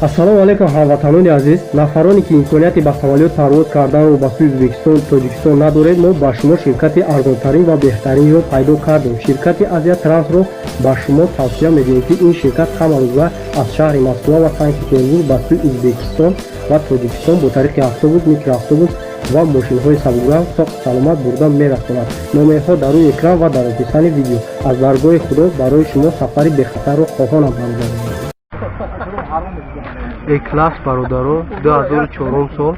Ассалому алайкум, ҳамватанони азиз, нафароне ки имконияти ба самолёт парвоз карданро ба сӯи Ӯзбекистон, Тоҷикистон надоред. Мо ба шумо ширкати арзонтарин ва беҳтаринро пайдо кардем. Ширкати Азия Трансро ба шумо тавсия медиҳем, ки ин ширкат ҳамарӯза аз шаҳри Москва ва Санкт Петербург ба сӯи Ӯзбекистон ва Тоҷикистон бо тариқи автобус, микроавтобус ва мошинҳои сабукранг соғ саломат бурда мерасонад. Номерҳо дар рӯи экран ва дар описании видео. Аз даргоҳи Худо барои шумо сафари бехатарро хоҳонам, бародарон. Э-класс, бародаро, 2004 сол,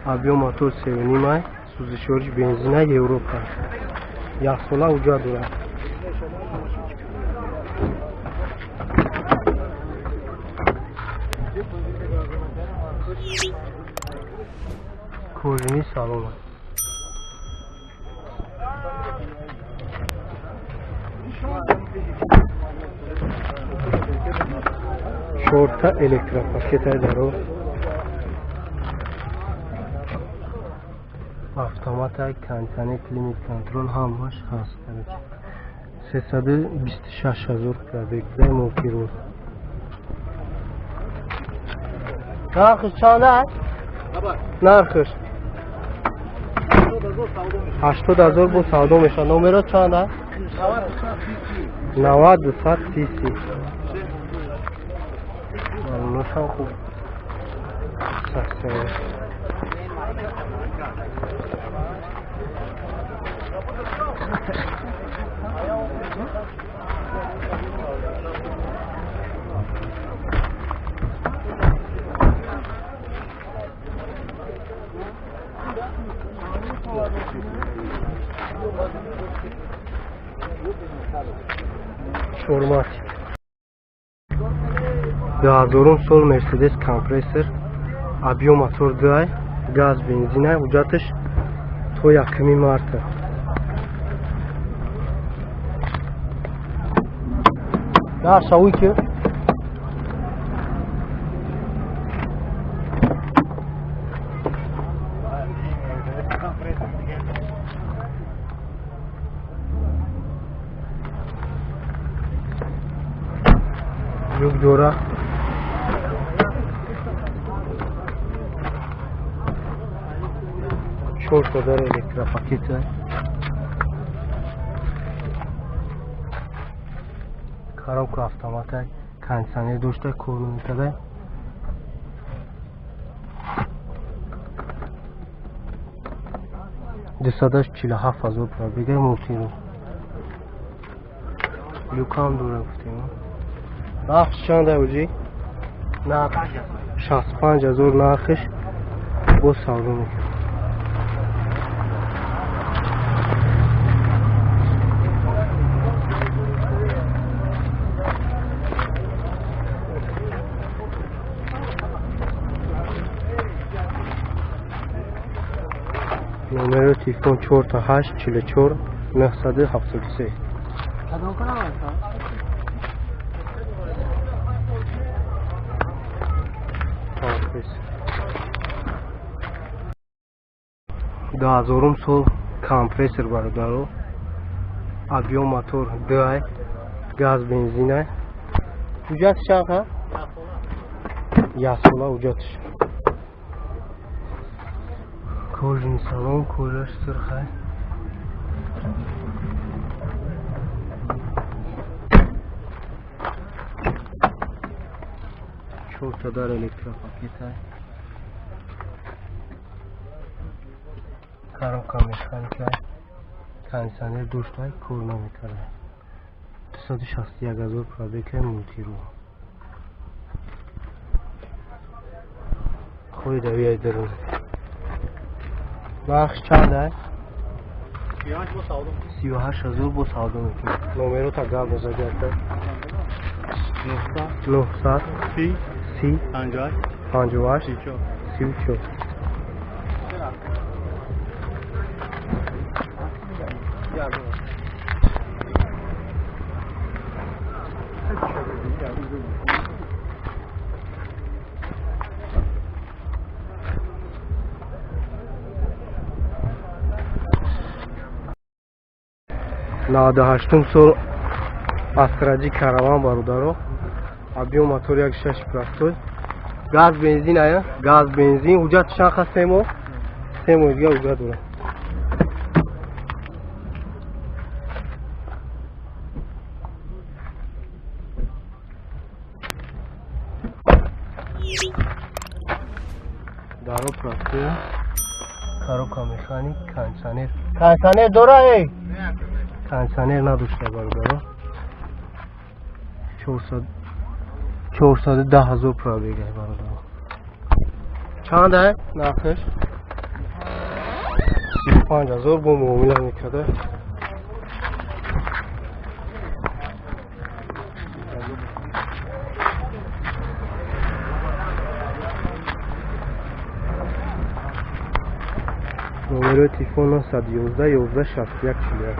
объём мотор 3,5, сӯзишвориш бензина, Европа, яксола ҳуҷҷат дорад. Кожаный салон. Чорта электропакетай даро, автоматай, кондитсионер, климат контроль ҳамаш ҳаст. 326 000 пробег, мултирул. Нархиш чанд аст? Нархиш 80 000 бо савдо мешавад. Номеро чанд аст? 90 230. Ношам хуб. Сахсия. Чорматик. 2000 сол, Мерседес Компрессор, объём мотор дуай, газ, бензина, ҳуҷҷаташ то 1 марта. Наршавӣ ки люк дора. Чорта дар электропакета, коробка автомата, кондитсионер дошта, кор намекарда. 247 000 пробега, мултиру, люкам дора. Гуфтем, нархш чанд оҷи? Нарх 65 000, нархиш бо савдо мекунад. Номери телефон 4 8 44 973. Компрессор. 2000 сол, Компрессор, бародаро, объём мотор дуай, газ, бензина. Ҳуҷҷати чанд? Яксола ҳуҷҷатиш. Кожаный салон, кожаш сурхай. Чорта дар электропакетай, коробка механикай, кондитсионер доштай, кор намекарда. 261 000 пробегай, мултиру. Хои давияй дарун. Нархш чанд ай? 38 000 бо савдо мекунад. Номерота гап мезагарда. 900 30 58 34. 98-ум сол, Астра Ҷи Караван, бародаро. Объем мотор 1.6 простой. Газ бензин ая, газ бензин. Ҳуҷҷат чанд ха? 3 моҳ. 3 моҳ дига ҳуҷҷат дорад. Даро простой. Коробка механик, кондиционер. Кондиционер дора эй? Кондиционер надошта бародаро. 410 ҳазор пробега бародаро. Чанд ай нархش? 35 ҳазор бо муомила мекарда. Номерои телефон 911 11 61 41.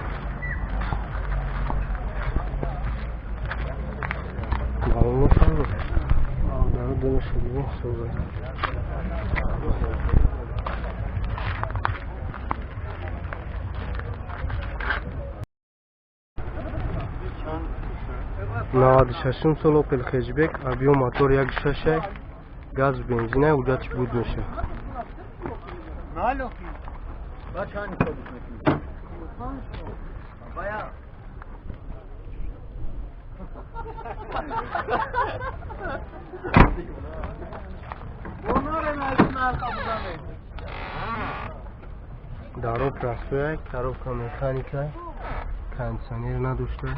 Маълумот бародаро донашудини созад. 96 сол Opel Hatchback, объем мотор 1.6, газ бензина, ҳуҷҷатш буд мешавад. Даро простой, коробка механика, кондиционер надошта.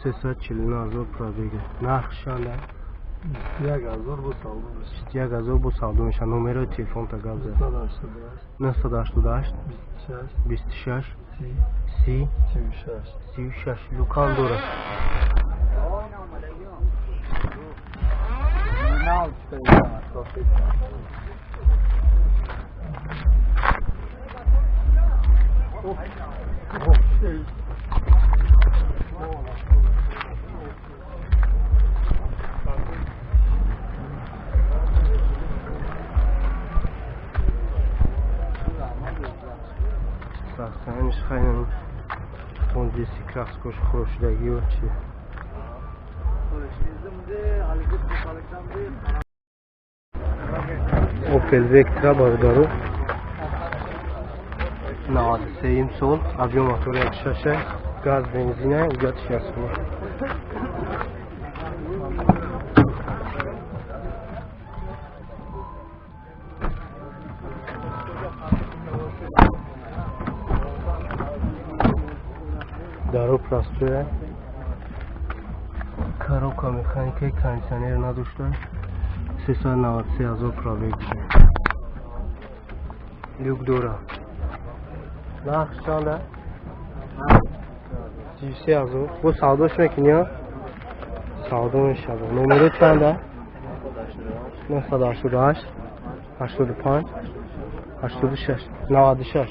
349 ҳазор пробега. Нарх чанд? 21 ҳазор бо савдо мешавад. 21 ҳазор бо савдо мешавад. Номерои телефонта гап зад. 988 26 26 30 36 36. Люкан дорад. Сахтаниш хайнан тондиси краскош хӯрошидагиё чи. Opel Vectra бародаро 93 сол, объем мотор 1.6, газ бензина, ҳуҷҷатш 1 сола. Даро простой, коробка механика, кондиционер надошта. 393 ҳазор пробег буда. Люк дора. Нарх чанд? 33 ҳазор. Бо савдош мекунӣ? Савдо мешавад. Номеро чанд? 988 85 86 96.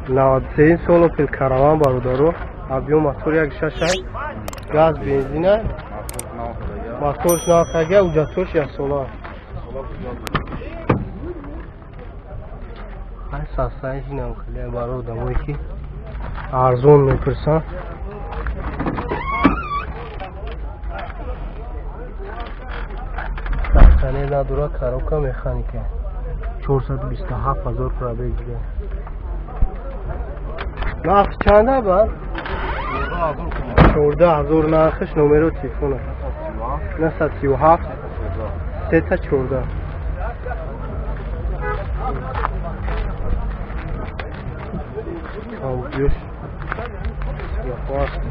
93 сол Opel Caravan бародаро, объем мотор 1.6, газ бензина, моторш нахага, ҳуҷҷатош 1 сола. Ҳай састаишинам хеле барои одамое ки арзон мепурсанд. Кондиционер надорад, коробка механика. 427 ҳазор пробег дига. Нарх чанда бар? 14 ҳазор нархш. Номеро телефона 937 314. Аудиош сиёҳаст.